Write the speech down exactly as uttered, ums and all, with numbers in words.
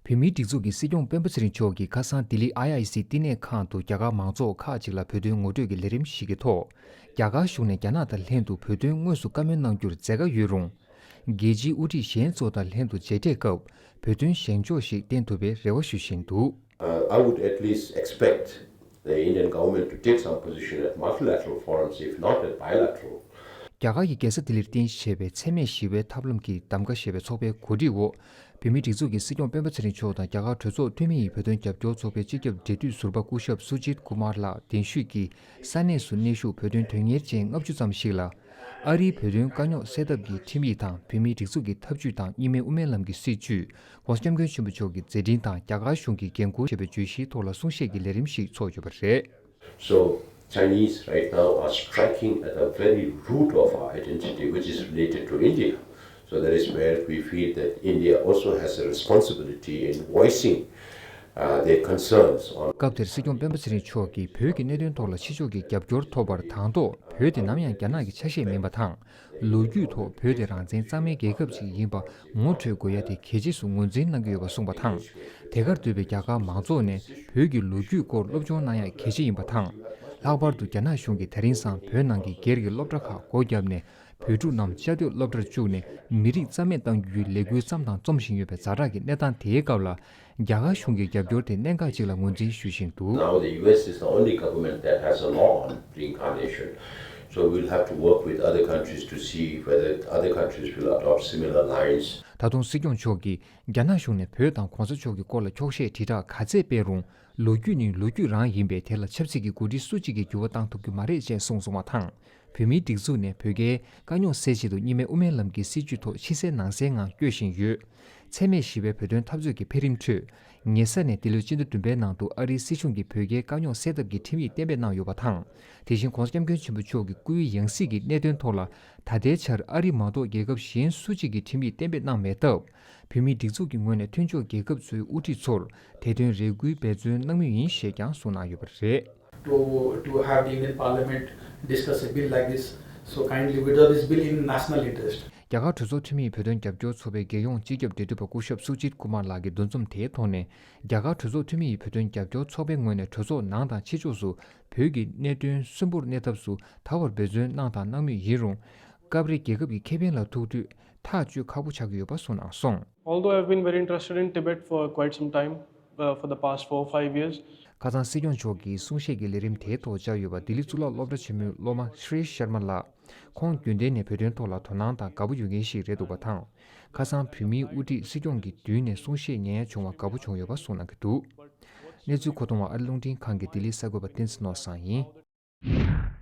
བོད་མིའི་སྒྲིག་འཛུགས་ཀྱི་སྲིད་སྐྱོང་སྤེན་པ་ཚེ་རིང་མཆོག་གིས་ཁ་སང་ལྡི་ལི་ཨའི་ཨའི་སི་བསྟི་གནས་ཁང་དུ་རྒྱ་གར་མང་ཚོགས་ཁག་ཅིག་ལ་བོད་དོན་ངོ་སྤྲོད་ཀྱི་ལས་རིམ་ཞིག་གི་ཐོག་རྒྱ་གར་གཞུང་ནས་རྒྱ་ནག་དང་ལྷན་དུ་བོད་དོན་དངོས་སུ་བཀའ་མོལ་གནང་རྒྱུར་མཛད་དཀའ་ཡོད་རུང་། རྒྱལ་སྤྱིའི་དབུ་ཁྲིད་གཞན་ཚོ་དང་ལྷན་དུ་མཇལ་འཕྲད་སྐབས་བོད་དོན་བཞེངས་ཕྱོགས་ཤིག་བསྟན་ཐུབ་པའི་རེ་བ་ཞུ་བཞིན་འདུག། Uh, I would at least expect the Indian government to take some position at multilateral forums, if not at bilateral. རྒྱ་གར་གྱི་རྒྱལ་ས་ལྡི་ལིར་རྟེན་གཞི་བྱས་པའི་འཚེ་མེད་ཞི་བའི་ཐབས་ལམ་གྱི་གདམ་ག་ཞེས་པའི་ཚོགས་པའི་གོ་སྒྲིག་འོག་བོད་མིའི་སྒྲིག་འཛུགས་ཀྱི་སྲིད་སྐྱོང་སྤེན་པ་ཚེ་རིང་མཆོག་དང་རྒྱ་གར་གྲོས་ཚོགས་འཐུས་མི་ཡི་བོད་དོན་རྒྱབ་སྐྱོར་ཚོགས་པའི་སྤྱི་ཁྱབ་འབྲེལ་མཐུད་ཟུར་པ་སྐུ་ཞབས་སུ་ཇིད་ཀུ་མར་ལགས་གདན་ཞུས་ཀྱིས་ས་གནས་སུ་གནས་བཞུགས་བོད་དོན་དོན་གཉེར་ཅན་ལྔ་བཅུ་ཙམ་ཞིག་ལ། ཨ་རིའི་བོད་དོན་དཀའ་རྙོག་སེལ་ཐབས་ཀྱི་ཁྲིམས་ཡིག་དང་བོད་མིའི་སྒྲིག་འཛུགས་ཀྱི་ཐབས་ཇུས་དང་གཉིས་སྨན་དབུ་མའི་ལམ་གྱི་སྲིད་བྱུས། ྋགོང་ས་ྋསྐྱབས་མགོན་ཆེན་པོ་མཆོག་གི་མཛད་འཕྲིན་དང་རྒྱ་གར་གཞུང་གིས་འགན་འཁུར་བྱས་པའི་བརྗོད་གཞིའི་ཐོག་ལ་གསུང་བཤད་ཀྱི་ལས་རིམ་ཞིག་འཚོགས་ཡོད་པ་རེད། So, Chinese right now are striking at the very root of our identity, which is related to India. So that is where we feel that India also has a responsibility in voicing, uh, their concerns on. སྐབས་དེར་སྲིད་སྐྱོང་སྤེན་པ་ཚེ་རིང་མཆོག་གིས་བོད་ཀྱི་གནད་དོན་ཐོག་ལ་ཕྱི་ཕྱོགས་ཀྱི་རྒྱབ་སྐྱོར་ཐོབ་པར་དང་ཐོག་བོད་དེ་ནམ་ཡང་རྒྱ་ནག་གི་ཆ་ཤས་མིན་པ་དང་། ལོ་རྒྱུས་ཐོག་བོད་དེ་རང་བཙན་གཙང་མའི་རྒྱལ་ཁབ་ཅིག་ཡིན་པ་ངོ་འཕྲོད་དགོས་ཡ་དེ་གལ་ཆེ་སུ་ངོས་འཛིན་གནང་གི་ཡོད་པ་གསུངས་པ་དང་། དེ་གར་འདུས་པའི་རྒྱ་གར་མང་ཚོགས་ནས་བོད་ཀྱི་ལོ་རྒྱུས་སྐོར་སློབ་སྦྱོང་གནང་ཡ་གལ་ཆེ་ཡིན་པ་དང་། ལྷག་པར་དུ་རྒྱ་ནག་གཞུང་གིས་དེ་རིང་སང་བོད་ནང་གི་སྒེར་གྱི་སློབ་གྲྭ་ཁག་སྒོ་བརྒྱབ་ནས་བོད་ཕྲུག་རྣམས་བཅའ་སྡོད་སློབ་གྲྭར་བཅུག་ནས་མི་རིགས་རྩ་མེད་གཏང་རྒྱུའི་ལས་འགུལ་བརྩམས་དང་རྩོམ་བཞིན་ཡོད་པའི་ཛ་དྲག་གི་གནས་སྟངས་དེའི་སྐབས་ལ། རྒྱ་གར་གཞུང་གི་རྒྱབ་སྐྱོར་དེ་གནད་འགག་ཅིག་ལ་ངོས་འཛིན་ཞུ་བཞིན་འདུག། Now the U S is the only government that has a law on reincarnation. So we'll have to work with other countries to see whether other countries will adopt similar lines. ད་དུང་སྲིད་སྐྱོང་མཆོག་གིས་རྒྱ་ནག་གཞུང་ནས་བོད་དང་གོང་ས་མཆོག་གི་སྐོར་ལ་འཁྱོག་བཤད་དྲིལ་བསྒྲགས་ག་ཚད་སྤེལ་རུང་། ལོ་རྒྱུས་ནི་ལོ་རྒྱུས་རང་ཡིན་པས་དེ་ལ་ཆབ་སྲིད་ཀྱི་འགོ་ཁྲིད་སུ་གཅིག་གིས་འགྱུར་བ་བཏང་ཐུབ་ཀྱི་མ་རེད་ཅེས་གསུངས་སོང་བ་དང་། བོད་མིའི་སྒྲིག་འཛུགས་ནས་བོད་རྒྱའི་དཀའ་རྙོག་སེལ་ཆེད་དུ་གཉིས་སྨན་དབུ་མའི་ལམ་གྱི་སྲིད་བྱུས་ཐོག་ཕྱི་གསལ་ནང་གསལ་ངང་བསྐྱོད་བཞིན་ཡོད། འཚེ་མེད་ཞི་བའི་བོད་དོན་འཐབ་རྩོད་ཀྱི་འཕེལ་རིམ་ཁྲོད། ཉེ་ས་ནས་འདི་ལོའི་སྤྱི་ཟླ་བདུན་པའི་ནང་དུ་ཨ་རིའི་སྲིད་གཞུང་གིས་བོད་རྒྱའི་དཀའ་རྙོག་སེལ་ཐབས་ཀྱི་ཁྲིམས་ཡིག་གཏན་འབེབས་གནང་ཡོད་པ་དང་། དེ་བཞིན་ྋགོང་ས་ྋསྐྱབས་མགོན་ཆེན་པོ་མཆོག་གི་སྐུའི་ཡང་སྲིད་ཀྱི་གནད་དོན་ཐོག་ལ་ད་ལྟའི་ཆར་ཨ་རི་མ་གཏོགས་རྒྱལ་ཁབ་གཞན་སུ་གཅིག་གིས་ཁྲིམས་ཡིག་གཏན་འབེབས་གནང་མེད་སྟབས། བོད་མིའི་སྒྲིག་འཛུགས་ཀྱི་ངོས་ནས་མཐུན་ཕྱོགས་རྒྱལ་ཁབ་ཚོའི་དབུ་ཁྲིད་ཚོར་དེ་དོན་རེ་སྐུལ་འབད་བརྩོན་གནང་མུས་ཡིན་ཞེས་ཀྱང་གསུངས་གནང་ཡོད་པ་རེད། To, to have the Indian Parliament discuss a bill like this. So kindly withdraw this bill in national interest. རྒྱ་གར་གྲོས་ཚོགས་འཐུས་མིའི་བོད་དོན་རྒྱབ་སྐྱོར་ཚོགས་པའི་རྒྱལ་ཡོངས་སྤྱི་ཁྱབ་འབྲེལ་མཐུད་པ་སྐུ་ཞབས་སུ་ཇིད་ཀུ་མར་ལགས་ཀྱིས་འདུ་འཛོམས་དེའི་ཐོག་ནས། རྒྱ་གར་གྲོས་ཚོགས་འཐུས་མི་ཡི་བོད་དོན་རྒྱབ་སྐྱོར་ཚོགས་པའི་ངོས་ནས་གྲོས་ཚོགས་ནང་དང་ཕྱི་ཕྱོགས་སུ་བོད་ཀྱི་གནད་དོན་སུན་པོར་གནས་ཐབས་སུ་ད་བར་འབད་བརྩོན་གནང་དང་གནང་མུས་ཡིན་རུང་། སྐབས་རེ་རྒྱལ་ཁབ་ཀྱི་ཁེ་ཕན་ལ་ཐུག་དུས་ཐག་གཅོད་ཁག་པོ་ཆགས་ཀྱི་ཡོད་པ་གསུངས་གནང་སོང་། Although I've been very interested in Tibet for quite some time, uh, for the past four, five years. ཁ་སང་སྲིད་སྐྱོང་མཆོག་གིས་གསུང་བཤད་ཀྱི་ལས་རིམ་དེའི་ཐོག་བཅར་ཡོད་པ་ལྡི་ལི་གཙུག་ལག་སློབ་གྲྭ་ཆེན་མོའི་སློབ་མ་ཤྲི་ཤར་མ་ལགས། ཁོང་རྒྱུན་ལྡན་ནས་བོད་དོན་ཐོག་ལ་དོ་སྣང་དང་དགའ་པོ་ཡོད་མཁན་ཞིག་རེད་འདུག་པ་དང་། ཁ་སང་བོད་མིའི་དབུ་ཁྲིད་སྲིད་སྐྱོང་གི་མདུན་ནས་གསུང་བཤད་ཉན་ཡ་བྱུང་བ་དགའ་པོ་བྱུང་ཡོད་པ་གསུངས་གནང་གི་འདུག། གནས་ཚུལ་མཁོ་གཏོང་བ་ཨ་རི་རླུང་འཕྲིན་ཁང་གི་ལྡི་ལི་གསར་འགོད་པ་བསྟན་འཛིན་ནོར་བཟང་ཡིན།